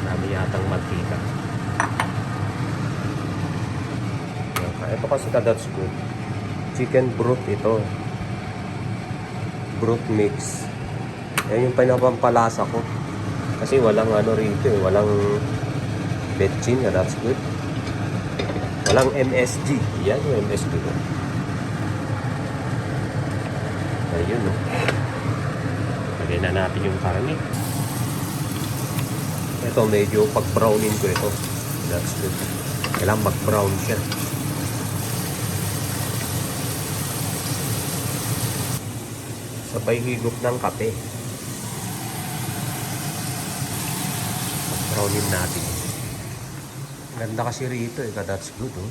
Speaker 1: dami yatang mantika. Ito kasi ka-that's good. Chicken broth ito. Broth mix. Yan yung pinapampalasa ko. Kasi walang rito eh. Walang betchin, that's good. Walang MSG. Yan yung MSG ko. Ayun, no? Lagyan na natin yung karne. Ito, medyo pag-brownin ko ito. That's good. Kailangan mag-brown siya. Sabay higop ng kape. Pag-brownin natin. Ganda kasi rito eh. That's good, oh.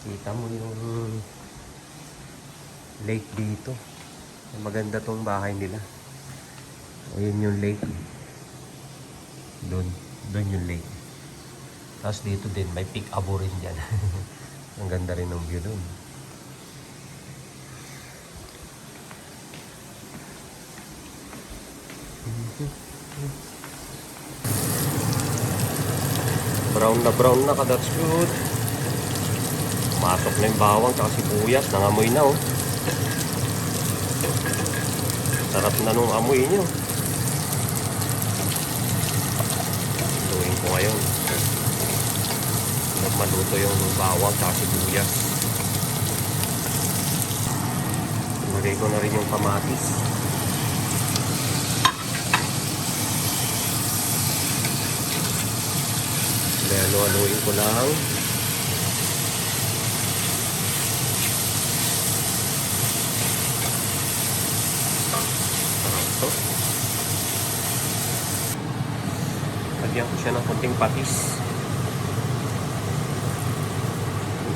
Speaker 1: Kita mo yung lake dito. Maganda tong bahay nila. O yun yung lake. Doon yung lake. Tapos dito din may peak abo rin dyan. Ang ganda rin ng view doon. Brown na ka, that's good. Masok na yung bawang tsaka sibuyas. Nangamoy na, oh. Sarap na nung amoy nyo. Lutuin ko ngayon. Maluto yung bawang tsaka sibuyas. Lagay ko na rin yung kamatis. Halo-haloin ko lang. Sarap to. Lagyan ko siya ng konting patis.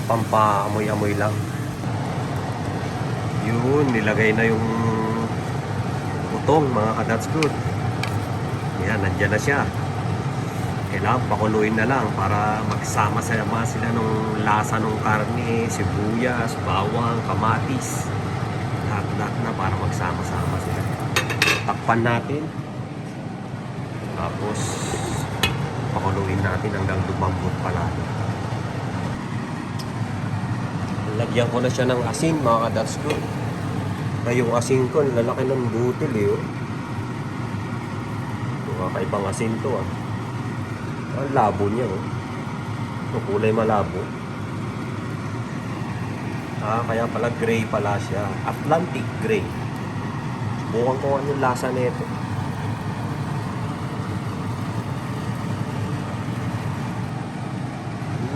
Speaker 1: Pampa-amoy-amoy lang. Yun, nilagay na yung utong mga ka-that's good. Yan, nandyan na siya. Kailangan pakuluin na lang para magsama-sama sila nung lasa ng karne, sibuyas, bawang, kamatis. Lahat na para magsama-sama sila. Takpan natin. Tapos pakuluin natin hanggang lumambot pala. Lagyan ko na siya ng asin mga ka-that's good. Na yung asin ko, lalaki ng butil eh. Kakaibang asin to ah. Ang labo niya, oh. Ito, kulay malabo. Kaya pala gray pala siya. Atlantic gray. Subukan ko ano yung lasa nito.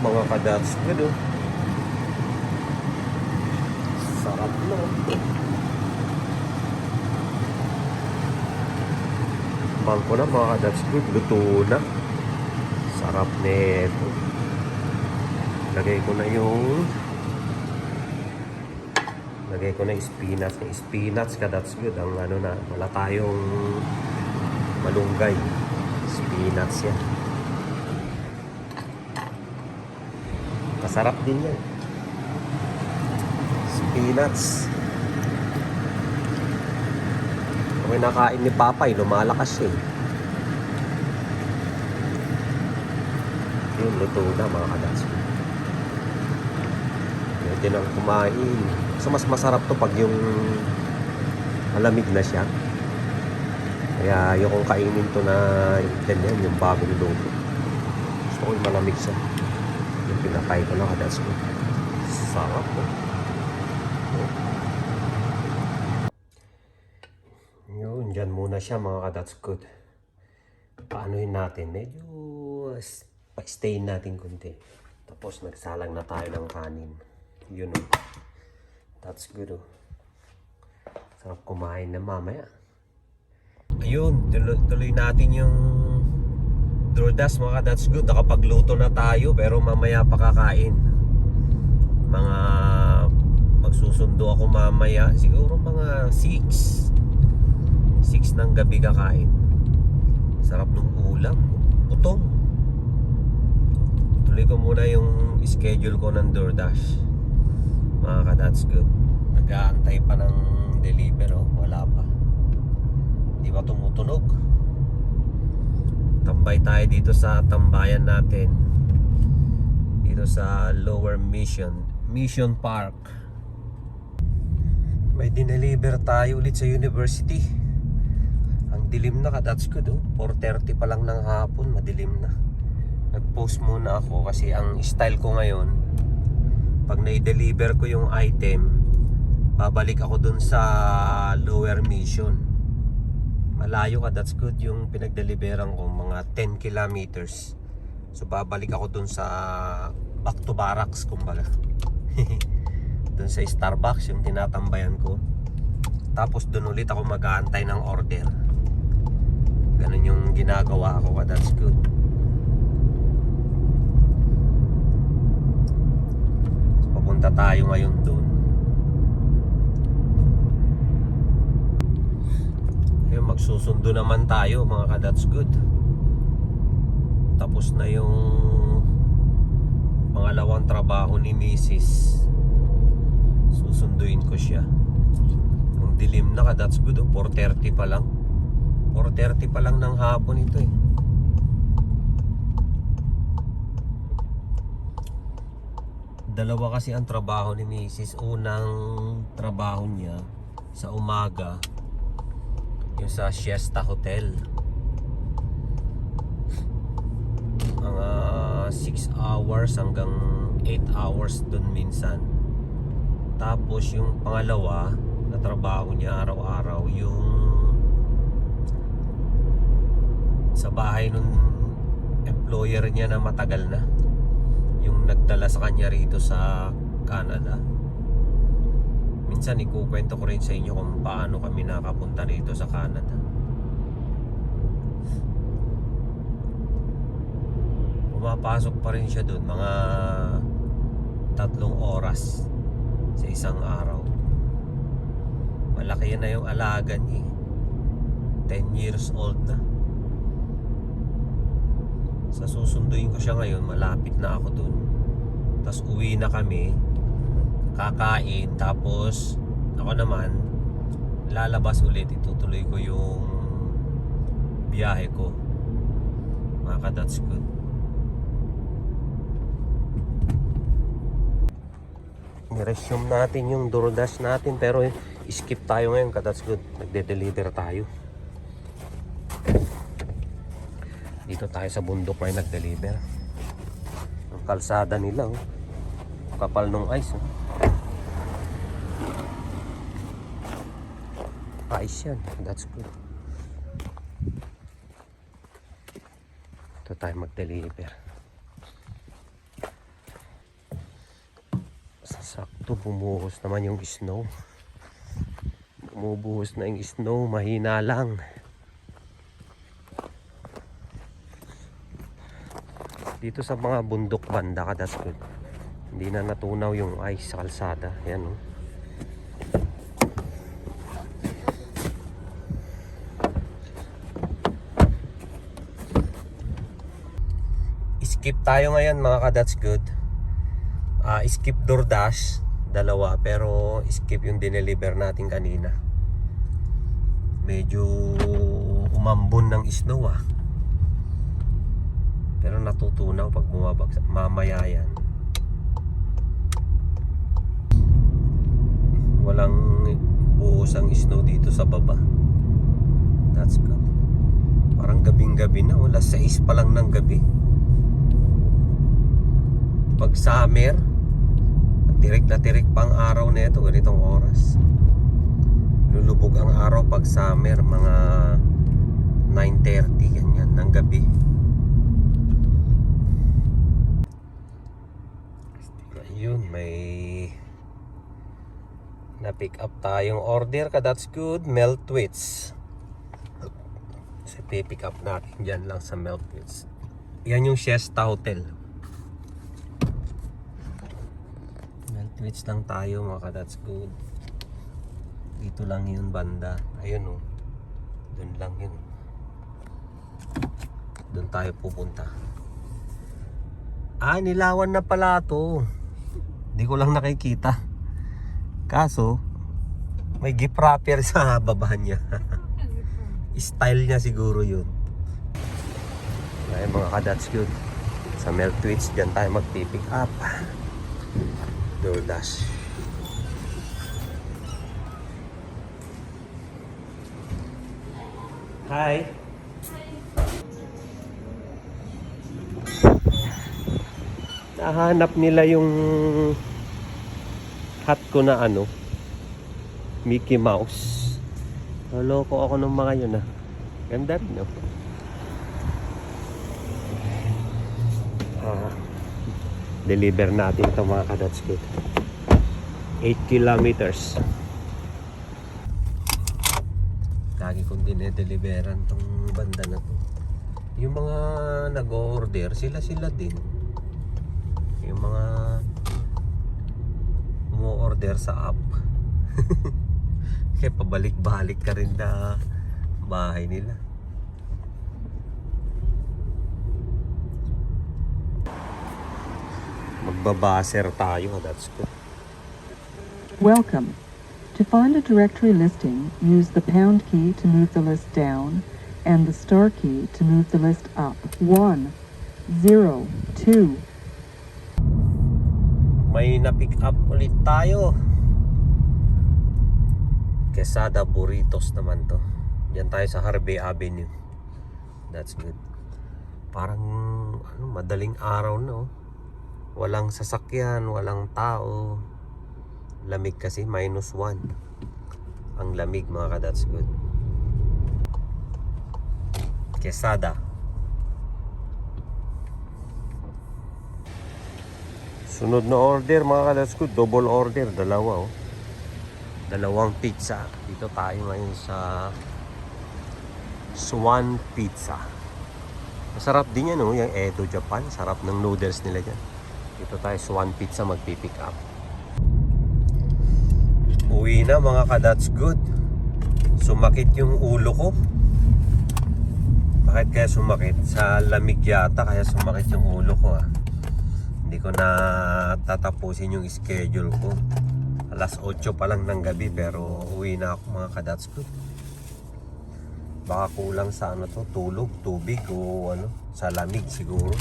Speaker 1: Mga ka-that's good, oh. Sarap na, oh. Bangko na mga ka-that's good. Luto na. Sarap nito. Lagay ko na yung spinach. Yung spinach ka, that's good. Ang na, wala tayong malunggay. Spinach yan. Masarap din yan. Spinach. Kung nakain ni Papay, lumalakas siya eh. Yun, luto na mga kadats. Pwede nang kumain. So mas masarap to pag yung malamig na siya. Kaya ayokong kainin to na ganyan, yung bagong luto. Gusto ko yung malamig siya. Yung pinakay ko na kadats ko. Sarap po. Yun, dyan muna siya mga kadats good. Paanohin natin? Medyo pa-stain natin kunti. Tapos nagsalang na tayo ng kanin. Yun o. That's good o. Sarap kumain na mamaya. Ayun, tuloy natin yung DoorDash mga that's good. Nakapagluto na tayo pero mamaya pa kakain. Mga magsusundo ako mamaya. Siguro mga 6 ng gabi kakain. Sarap ng ulam. Utong. Tuloy ko muna yung schedule ko ng DoorDash. Mga that's good. Nag-aantay pa ng deliver oh. Wala pa. Di ba tumutunog? Tambay tayo dito sa tambayan natin. Dito sa Lower Mission Park. May dineliver tayo ulit sa university. Ang dilim na ka, that's good oh. 4:30 pa lang ng hapon, madilim na. Nag-post muna ako kasi ang style ko ngayon, pag na-deliver ko yung item, babalik ako dun sa Lower Mission. Malayo ka, that's good yung pinag-deliveran ko, mga 10 kilometers. So babalik ako dun sa back to barracks kumbaga. Dun sa Starbucks yung tinatambayan ko. Tapos dun ulit ako mag-aantay ng order. Ganun yung ginagawa ko ka, that's good. So papunta tayo ngayon dun. Ayun, magsusundo naman tayo mga ka, that's good. Tapos na yung pangalawang trabaho ni Mrs. Susunduin ko siya. Ang dilim na ka, that's good oh. 4:30 pa lang. 4:30 pa lang ng hapon ito eh. Dalawa kasi ang trabaho ni Mrs. Unang trabaho niya sa umaga, yung sa Siesta Hotel. Mga 6 hours hanggang 8 hours dun minsan. Tapos yung pangalawa na trabaho niya araw-araw, yung sa bahay nung employer niya na matagal na, yung nagdala sa kanya rito sa Canada. Minsan ikukwento ko rin sa inyo kung paano kami nakapunta rito sa Canada. Pumapasok pa rin siya doon mga 3 oras sa isang araw. Malaki na yung alaga niya, 10 years old na. Sa susunduin ko siya ngayon, malapit na ako dun. Tapos uwi na kami, kakain, tapos ako naman lalabas ulit, itutuloy ko yung biyahe ko. Mga that's good. Ni-resume natin yung DoorDash natin, pero skip tayo ngayon, that's good. Nagde-deliver tayo. Dito tayo sa bundok may nag-deliver. Ang kalsada nila oh. Kapal nung ice oh. Ice yan, that's good. Dito tayo mag-deliver. Sakto bumuhos naman yung snow. Bumubuhos na yung snow, mahina lang. Dito sa mga bundok banda ka, that's good. Hindi na natunaw yung ice sa kalsada. Yan oh. Skip tayo ngayon mga ka, that's good. Skip DoorDash, dalawa, pero skip yung dineliver natin kanina. Medyo umambon ng snow ah. Pero natutunaw pag bumabagsak. Mamaya yan. Walang buhos ang snow dito sa baba. That's good. Parang gabing-gabi na. Wala 6 pa lang ng gabi. Pag summer, tirik na tirik pang araw na ito. Ganitong oras. Lulubog ang araw pag summer. Mga 9:30 ganyan ng gabi. Ayun, may na-pick up tayong order ka. That's good. Meltwits. Kasi pick up natin dyan lang sa Meltwits. Yan yung Shesta Hotel. Meltwits lang tayo mga ka. That's good. Dito lang yun banda. Ayun oh. Doon lang yun. Doon tayo pupunta. Ah, nilawan na pala to. Hindi ko lang nakikita. Kaso, may gift wrapper sa baba niya. Style niya siguro yun. Ay mga ka-that's good. Sa Meltwits, dyan tayo magpipick up. DoorDash. Hi. Nahanap nila yung hat ko na ano, Mickey Mouse. Naloko ako ng mga yun ah. Ganda rin no? Deliver natin ito mga ka-that's good. 8 kilometers. Lagi kong dinedeliveran tong banda na to. Yung mga nag-order, sila din. Yung mga umu-order sa app. Kaya pabalik-balik ka rin na bahay nila. Magbabaser tayo, that's good.
Speaker 5: Welcome. To find a directory listing, use the pound key to move the list down and the star key to move the list up. 1, 0, 2.
Speaker 1: May na-pick up ulit tayo. Quesada Burritos naman to. Diyan tayo sa Harvey Avenue. That's good. Parang ano, madaling araw na oh. Walang sasakyan, walang tao. Lamig kasi, -1 ang lamig mga ka, that's good. Quesada. Sunod na order mga ka, that's good. Double order, dalawa oh. Dalawang pizza. Dito tayo ngayon sa Swan Pizza. Masarap din yan oh, yung Edo Japan. Sarap ng noodles nila dyan. Dito tayo Swan Pizza magpipick up. Uwi na mga ka, that's good. Sumakit yung ulo ko. Bakit kaya sumakit? Sa lamig yata kaya sumakit yung ulo ko ah. Hindi ko na tatapusin yung schedule ko. Alas 8 pa lang ng gabi pero uwi na ako mga ka, that's good. Baka kulang sa ano to, tulog, tubig o ano, sa lamig siguro.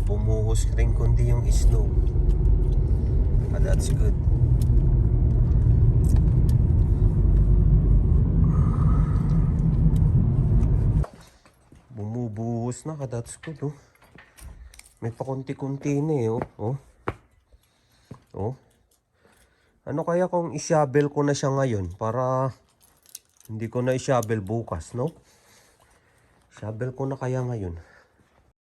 Speaker 1: Bumuhos rin kundi yung snow. That's good. Bumubuhos na ka, that's good oh. May pakunti-kunti na eh oh. Oh. Oh. Ano kaya kung i-shovel ko na siya ngayon para hindi ko na i-shovel bukas, no? Shovel ko na kaya ngayon.